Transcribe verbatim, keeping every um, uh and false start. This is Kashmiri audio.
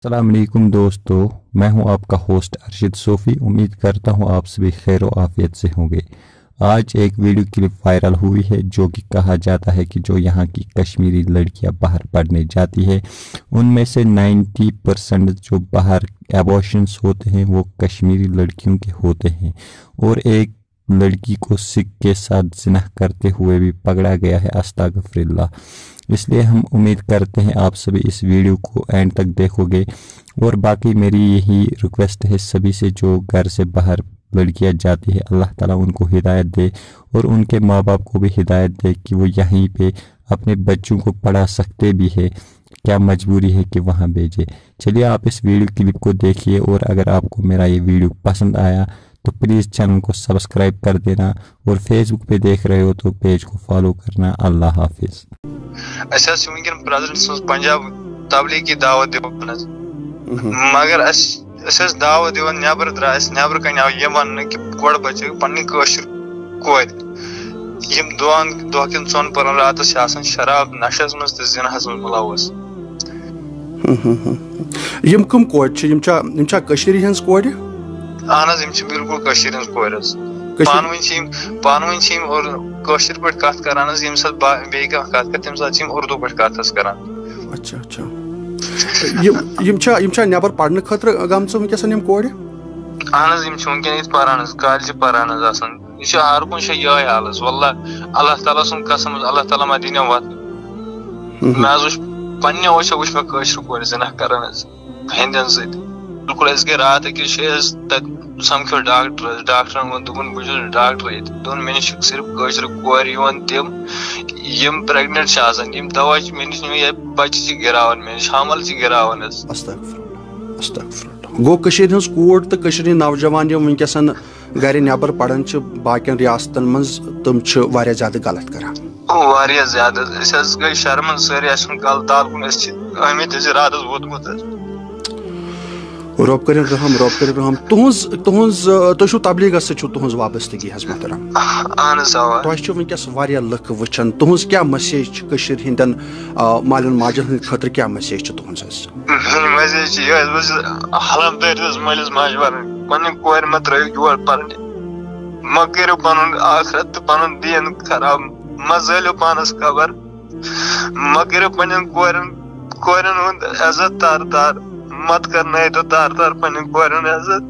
السلام علیکم دوستو، میں ہوں آپ کا ہوسٹ ارشد صوفی۔ امید کرتا ہوں آپ سبھی خیر و عافیت سے ہوں گے۔ آج ایک ویڈیو کلپ وائرل ہوئی ہے، جو کہ کہا جاتا ہے کہ جو یہاں کی کشمیری لڑکیاں باہر پڑھنے جاتی ہے، ان میں سے نائنٹی پرسینٹ جو باہر ایبارشنس ہوتے ہیں، وہ کشمیری لڑکیوں کے ہوتے ہیں۔ اور ایک لڑکی کو سکھ کے ساتھ زنا کرتے ہوئے بھی پکڑا گیا ہے، استغفر اللہ۔ اس لیے ہم امید کرتے ہیں آپ سبھی اس ویڈیو کو اینڈ تک دیکھو گے۔ اور باقی میری یہی ریکویسٹ ہے سبھی سے، جو گھر سے باہر لڑکیاں جاتی ہے، اللہ تعالیٰ ان کو ہدایت دے اور ان کے ماں باپ کو بھی ہدایت دے کہ وہ یہیں پہ اپنے بچوں کو پڑھا سکتے بھی ہے، کیا مجبوری ہے کہ وہاں بھیجے۔ چلیے، آپ اس ویڈیو کلپ کو دیکھیے، اور اگر آپ کو میرا یہ ویڈیو پسند آیا تو پلیز چینل کو سبسکرائب کر دینا، اور فیس بک پہ دیکھ رہے ہو تو پیج کو فالو کرنا۔ اللہ حافظ۔ اسہِ حظ چھِ وٕنکیٚن پریزیڈنٹ سٕنٛز پنجاب تبلیغی دعوت دِوان حظ۔ مگر اسہِ أسۍ ٲسۍ دعوت دِوان، نٮ۪برٕ درٛاے أسۍ، نٮ۪برٕ کنہِ آو یہِ وننہٕ کہِ گۄڈٕ بچٲیِو پننہِ کٲشِر کورِ۔ یِم دۄن دۄہ کٮ۪ن ژۄن پٔہرن راتس چھِ آسان شراب نشس منٛز تہٕ زِناہس منٛز مُلوث۔ یِم کٕم کورِ چھِ؟ یِم چھا یِم چھا کٔشیٖرِ ہِنٛز کورِ؟ اہن حظ، یِم چھِ بالکل کٔشیٖرِ ہِنٛز کورِ حظ۔ کٔشیٖرِ پانہٕ ؤنۍ چھِ یِم پانہٕ ؤنۍ چھِ یِم اُر- کٲشِر پٲٹھۍ کَتھ کَران حظ۔ ییٚمہِ ساتہٕ با- بیٚیہِ کانٛہہ کَتھ کَرِ، تَمہِ ساتہٕ چھِ یِم اُردو پٲٹھۍ کَتھ حظ کَران۔ اچھا اچھا۔ یِم یِم چھا یِم چھا نٮ۪بر پرنہٕ خٲطرٕ گٔمژٕ وٕنکیٚس یِم کورِ؟ اہن حظ، یِم چھِ وٕنکیٚن ییٚتہِ پَران حظ، کالجہِ پَران حظ آسان۔ یہِ چھُ ہر کُنہِ جایہِ یِہوٚے حال حظ۔ واللہ، اللہ تعالیٰ سُنٛد قسم حظ، اللہ تعالیٰ ما دِنۍ وَتھ۔ مےٚ حظ وٕچھ، پنٛنہِ أچھو وٕچھ مےٚ کٲشرِ کورِ زِنا کَران حظ ہیٚندٮ۪ن سۭتۍ۔ بالکل، أسۍ گٔے راتھ أکِس جایہِ حظ، تَتہِ سَمکھیو ڈاکٹر حظ۔ ڈاکٹرَن ووٚن، دوٚپُن، بہٕ چھُس ڈاکٹر ییٚتہِ۔ دوٚپُن، مےٚ نِش چھِ صرف کٲشرِ کورِ یِوان تِم، یِم پریگننٹ چھِ آسان، یِم دوا چھِ مےٚ نِش نِوان، یا بَچہِ چھِ گِراوان مےٚ نِش، حمل چھِ گِراوان حظ۔ استغفر اللہ، استغفر اللہ۔ گوٚو کٔشیٖرِ ہٕنٛز کوٗر تہٕ کٔشیٖرِ ہٕنٛدۍ نوجوان یِم وٕنکیٚسن گرِ نٮ۪بر پران چھِ باقین ریاستن منٛز، تِم چھِ واریاہ زیادٕ غلط کران۔ واریاہ زیادٕ حظ۔ أسۍ حظ گٔے شرمن سٲری، اَسہِ چھُنہٕ کلہٕ تال کُن، أسۍ چھِ آمٕتۍ حظ یہِ راتس ووتمُت حظ۔ رۄب کٔرِن رحم، رۄب کٔرِن رحم۔ تُہنٛز تُہنٛز آ، تُہۍ چھِو تبلیغس سۭتۍ چھِو تُہنٛز وابستگی حظ محترم؟ اہن حظ، اوا۔ تۄہہِ چھِ وٕنکیٚس واریاہ لُکھ وٕچھان، تُہنٛز کیٛاہ مسیج چھِ کٔشیٖرِ ہٕنٛدٮ۪ن آ، مالٮ۪ن ماجٮ۪ن ہٕنٛدِ خٲطرٕ؟ کیٛاہ مسیج چھِ تُہنٛز حظ؟ میٲنۍ مسیج چھِ یِہوٚے حظ، بہٕ چھُس حلف دٲرِتھ حظ مٲلِس ماجہِ ونان، پنٕنۍ کورِ مہ ترٲیِو یور پرنہِ، مہ کٔرِو پنُن ٲخرت تہٕ پنُن دیٖن خراب، مہ زٲلِو پانس قبر، مہ کٔرِو پننٮ۪ن کورٮ۪ن کورٮ۪ن ہُنٛد عزت تار تار، مت کرنٲیتو تار تار پننٮ۪ن کورٮ۪ن عزت۔